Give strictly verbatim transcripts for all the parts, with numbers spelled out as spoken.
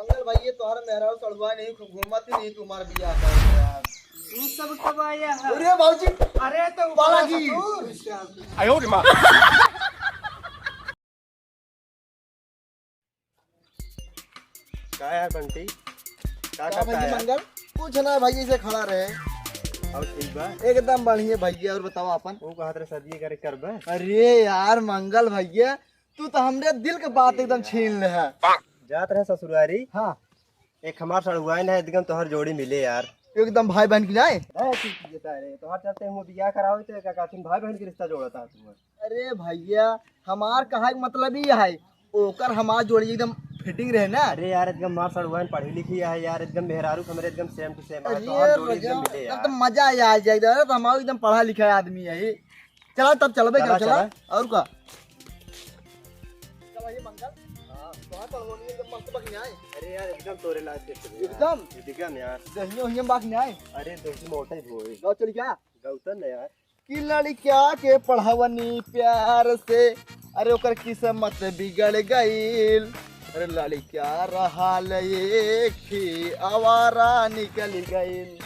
मंगल भाई, ये तोहरा मेहरारू सड़ुआ नहीं, खूब घूमत ही नहीं, तुम्हारा बियाह कर यार। तू सब कब आया है? अरे बाबूजी, अरे तो बालाजी। ससुर। का यार बंटी, का का करता भाई है? मंगल, कुछ ना भाई, ऐसे खड़ा रहे। और ठीक बा? एकदम बढ़िया भैया, और बताओ अपन। वो कहत रहे शादी करे करबे? अरे यार मंगल भैया, तू तो हमरे दिल के बात एकदम छीन ले है। जात रहे ससुरारी। हाँ। एक हमार सड़ुआइन है, एकदम तोहर जोड़ी मिले यार। एकदम भाई बहन की नाय। है, ठीक, ठीक है, अरे, तोहर चलते हम बियाह करावे तो का, का तुम भाई बहन के रिश्ता जोड़ता है तुम? अरे भैया, हमार कहा के मतलब ही है, ओकर हमार जोड़ी एकदम fitting रहे ना। अरे यार, एकदम हमार सड़ुआइन पढ़ी लिखी है यार, एकदम मेहरारू हमरे एकदम same to same है, अरे तोहर जोड़ी एकदम रजा, मिले तब यार। तो मजा आ जाए, आ जाए, अरे तो हमार एकदम पढ़ा लिखा आदमी है। चला तब चलबे चला, कर, चला। चला। और का? चला ये मंगल। हाँ। तोहार पढ़वनी एकदम मस्त बकनी आए। अरे यार, एकदम तोरे लायक के चले यार। एकदम? एकदम यार। दहियो हियम बकनी आए। अरे, दोस्त मोटे भोए। गाँव चली क्या? गौतम ने यार। कि लड़किया के पढ़वनी प्यार से, अरे ओकर किस्मत बिगड़ गईल। अरे लड़किया रहा एक ही आवारा निकल गईल।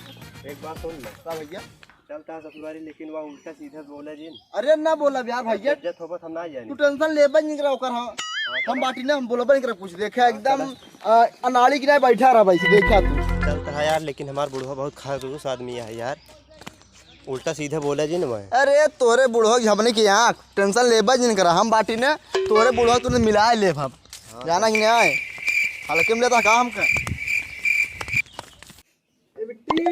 एक बात सुन ले। का भैया? चलता है ससुरारी, लेकिन वह उल्टा सीधा बोले जिन। अरे ना बोला यार भैया। इज्जत होबत हम ना जानी। तू tension लेबे नहीं करा ओकर, हाँ। हाँ, हम चला। बाटी ना, हम बोलबे नहीं करा कुछ। देखा हाँ, एकदम, चला। आ, अनाड़ी की नहीं बैठा रहा भाई, देखा तू। चलता है यार, लेकिन हमार बुढ़वा बहुत खड़ूस आदमी है यार, उल्टा सीधा बोले जिन वह। अरे तोरे बुढ़वा की हमने की आँख, tension लेबे नहीं करा, हम बाटी ना, तोरे बुढ़वा तूने मिला ले हम। हाँ, जाना कि नहीं आए, हल्के में लेता का हमका। ए बिट्टी,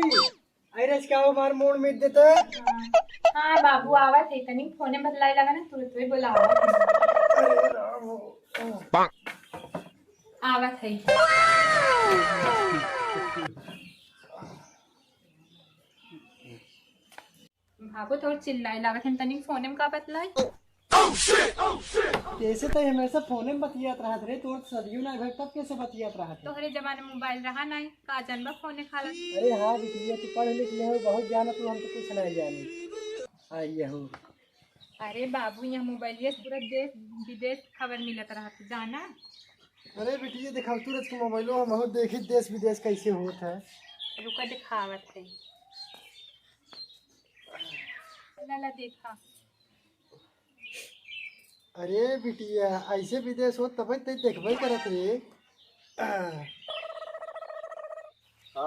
अरे रचका हो मार मोड़ में देता। हाँ बाबू, आवत है, तनी फोने बतलाए लगा ना, तुरंत ही बोला आवत है। अरे राम हो। आवत है। बाबू, तोर चिल्लाए लागत है, तनी फोने में का बतलाई? कैसे तो हमेशा फोने में बतियात रहत रे, तोर सदियों ना घर, तब कैसे बतियात रहत है? तोहरे जमाने मोबाइल रहा नहीं, का जानबा फोने खाला? अरे हाँ बिटिया, तू पढ़ लिख ले हो, बहुत जाना तू, हम तो कुछ नहीं जानी। आई यहू। अरे बाबू, यहाँ मोबाइलिया से पूरा देश विदेश खबर मिलत रहत, जाना? अरे बिटिया, देखा तू रच के मोबाइलो, हम बहुत देखी देश विदेश कैसे होत है। रुका, दिखावत है। ला, ला, देखा। अरे बिटिया, ऐसे विदेश हो तब ते देखबे करत रे। हाँ,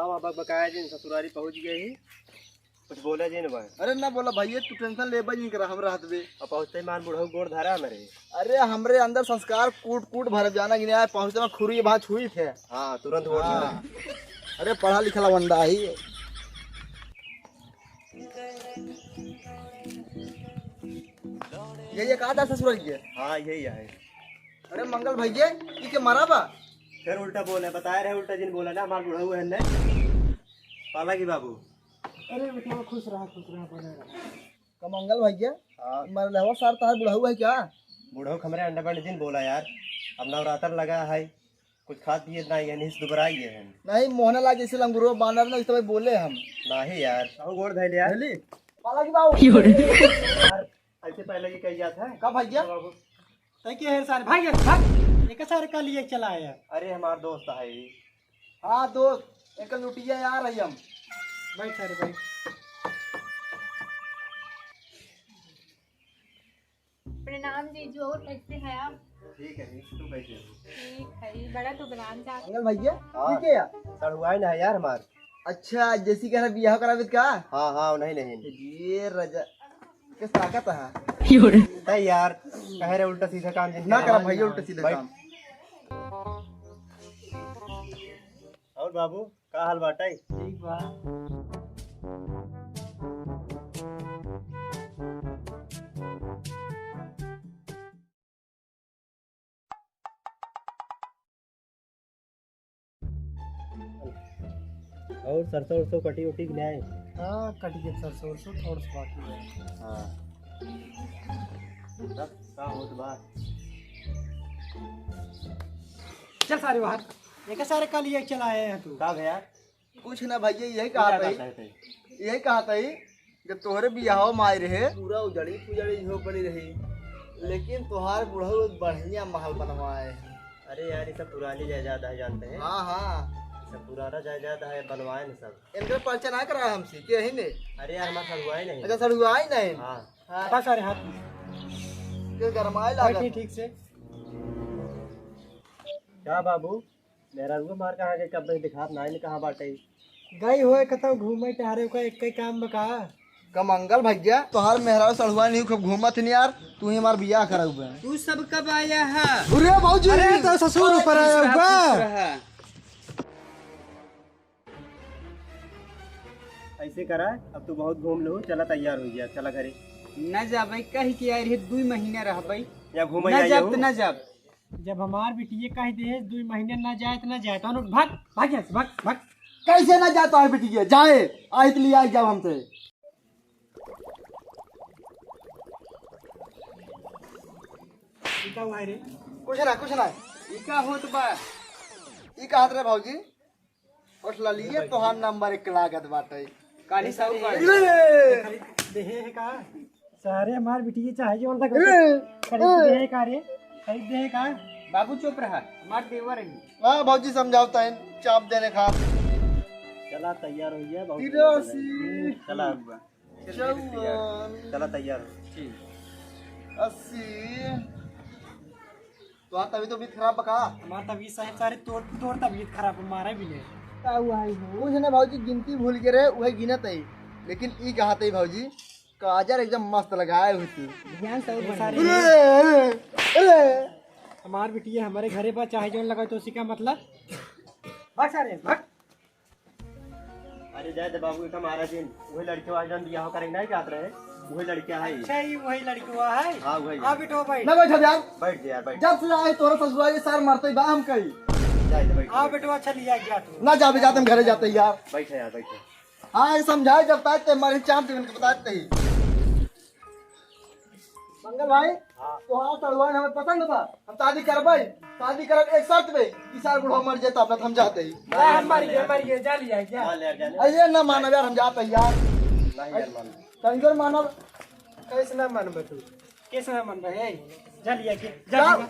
वहाँ बकबकाया जिन ससुरारी पहुँच गए ही, कुछ बोले जिन भाई। अरे ना बोला भैया, तू tension लेबे जिन करा, हम रहत बे। अब पहुँचते ही मान बुढ़ऊ गोड़ धरा मेरे। अरे हमरे अंदर संस्कार कूट कूट भर जाना कि नहीं आए, पहुँचते में खुरी भाँच हुई थे। हाँ, तुरंत गोड़ हाँ। धरा। अरे पढ़ा लिखा लवंडा ही। ये, ये कहाँ था ससुराल के? हाँ, यही है। अरे मंगल भैया, ये के मरा बा? फिर उल्टा बोले, बताए रहे उल्टा जिन बोला ना, हमार बुढ़ऊ है ने। पाला की बाबू। अरे बेटा, खुश रहा, खुश रहा, बने रहा। का मंगल भैया? हाँ। मरलहवा सार तहार बुढ़ऊ है क्या? बुढ़ऊ हमरे अंडा बंड जिन बोला यार, अब नवरात्र लगा है, कुछ खात पियत नहीं है, नहीं से दुबराई गए हैं। नहीं, मोहना लागे इसे लंगुरो बानर ना, इस तरह बोले हम। नहीं यार। अब गोड़ धैले यार। धैली? पाला की बाबू। क्यों रे? यार, ऐसे पहले ये कही जात है। का भैया? बाबू। तै के है सारे? भाग, भाग। एक सारे का लिए चला आया। अरे, हमार दोस्त है ये। हाँ दोस्त, एक लुटिया यार है हम। बैठ सारे, बैठ। प्रणाम जीजू, और कैसे हैं आप? ठीक है, ठीक। तू कैसे हो? ठीक है, बड़ा दुबरान जा। मंगल भैया, हाँ। ठीक है यार। सड़ुआइन है यार हमार। अच्छा, जैसी कह रहा बियाह करावे का? हाँ, हाँ, नहीं, नहीं। ये रजा, किस ताकत है? नहीं यार, कह रहे उल्टा सीधा काम जिन ना करा। करा भैया, उल्टा सीधा भाई। काम। और बाबू, का हाल बाटे? ठीक बा। और सरसों उरसों कटी उटी कि नहीं? हाँ, कटी गई सरसों उरसों, थोड़ा सा बाकी है। हाँ। तब का होत बा? चल सारे बाहर। एक सारे का लिए चला आए हैं तू। का भैया? कुछ ना भैया, यही कहा था। यही कहा था, जब तोहरे बियाह में आए रहे, पूरा उजड़ी पुजड़ी हो पड़ी रही, लेकिन तोहार बुढ़ऊ एक बढ़िया महल बनवाए हैं। अरे यार, ये सब पुरानी जायदाद है, जानते हैं? हाँ, हाँ। ये सब पुराना जायदाद है, बनवाए न सब। इनका परिचय ना कराया हमसे, कि यही ने? अरे यार, हमारा सड़ुआ ही नहीं। अच्छा, सड़ुआ ही नहीं। हाँ। हाँ। बस, अरे हाथ में। ये गरमाए भाई, लागत। ठीक, ठीक से। क्या बाबू, मेहरारू मार कहाँ गई? कब नहीं दिखात, ना ही कहाँ बाटे। गई होए कतौ घूमे टहरे, ओका एक ही काम बा का? का मंगल भैया, तोहार मेहरारू सड़ुआ नहीं, खूब घूमत ही नहीं यार, तू ही हमार बियाह करा हुआ है। तू सब कब आया है? अरे भौजी! अरे तो ससुर ऊपर आया हुआ। ऐसे करा, अब तू बहुत घूम लो, चला तैयार हो गया, चला घरे। न जाबे, कह के आए रहे, दुई महीना रहबे। या घूम न जाब, न जाब। जब हमार बिटिया कह दे, दुई महीने न जाए, तो न जाए, तो भाग, भाग यहाँ से, भाग, भाग। कैसे न जाए तोहार बिटिया? जाए, आई तो लिया जाओ हमसे। ई का हुआ है रे? कुछ ना, कुछ ना। ई का होत बा? ई का हाथ रे भौजी? उठ ला लिए, तोहार नंबर एक लागत बाटे। काली साहू का? अरे! खरीद देहे है का? सारे हमार बिटिया चाहे जो लगा अरे! खरीद देहे का रे? खरीद देहे का? बाबू चुप रहा, हमार देवर है। हाँ भौजी, समझावता है, चाप देने खा। चला तैयार हो गया, बहुत तिरासी। चला। चौवन। चला तैयार हो। ठीक। अस्सी। तो हाँ, तभी तो तबीयत खराब बा का? हमार तबीयत साहब, सारे तोर, तोर तबीयत खराब है, मारा भी नहीं। का हुआ है वो? कुछ ना भौजी, गिनती भूल गए रहे, वही गिनत है। लेकिन ई कहा थे भौजी, काजर एकदम मस्त लगाए हुए थे। ध्यान से और ये बढ़िया। सारे अरे, अरे, अरे। हमार बिटिया हमारे घरे बा, चाहे जौन लगाए तो उसी का मतलब। भाग सारे, भाग। अरे जाए दे बाबू, एक हमारा दिन वही लड़के वाला जौन बियाह करे नहीं जात रहे, वही लड़का है। अच्छा, ई वही लड़कवा है? हाँ, वही। आ बेटवा, बैठ। ना बैठा यार। बैठ जा यार, बैठ। जब से आए तोरा ससुराल ये सार मारते ही बा हम कही। जाए दे, बैठ। आ बेटवा, चल, लिया गया तू। ना जाबे, जाते हम घरे जाते यार। बैठ यार, बैठ। हाँ, ये समझाए जब ताकते हमारे चाम से इनके बताते ही। मंगल भाई, हाँ। तोहार सड़ुआइन हमें पसंद बा, हम शादी करबै। शादी करब एक शर्त पे, कि सार बुढ़वा मर जाए, तब ना हम जाते ही। ना, हम मर गए, मर गए, जा लिया, जा। हाँ, ले, जा, ले। अरे ना मानब यार, हम जाते ही यार। नहीं यार, मानब। तनिको मानब। कैसे ना मानब तू? कैसे ना मानब? ए, जा लिया के, जा, जा। भाग,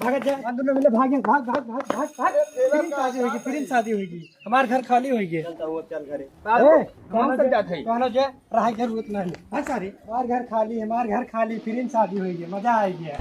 भाग जा। हम दोनों मिले भाग, भाग, भाग, भाग, भाग। ए, ए, फिर का, शादी का होगी, फिर शादी होगी। हमार घर खाली होई गए। चल, तो वो चल घरे। बाबू, ए, कौन सा जात है? कौनो जे रहे के जरूरत नहीं। हाँ, सारे, हमार घर खाली है, हमार घर खाली, फिर शादी होई गए, मजा आ गया।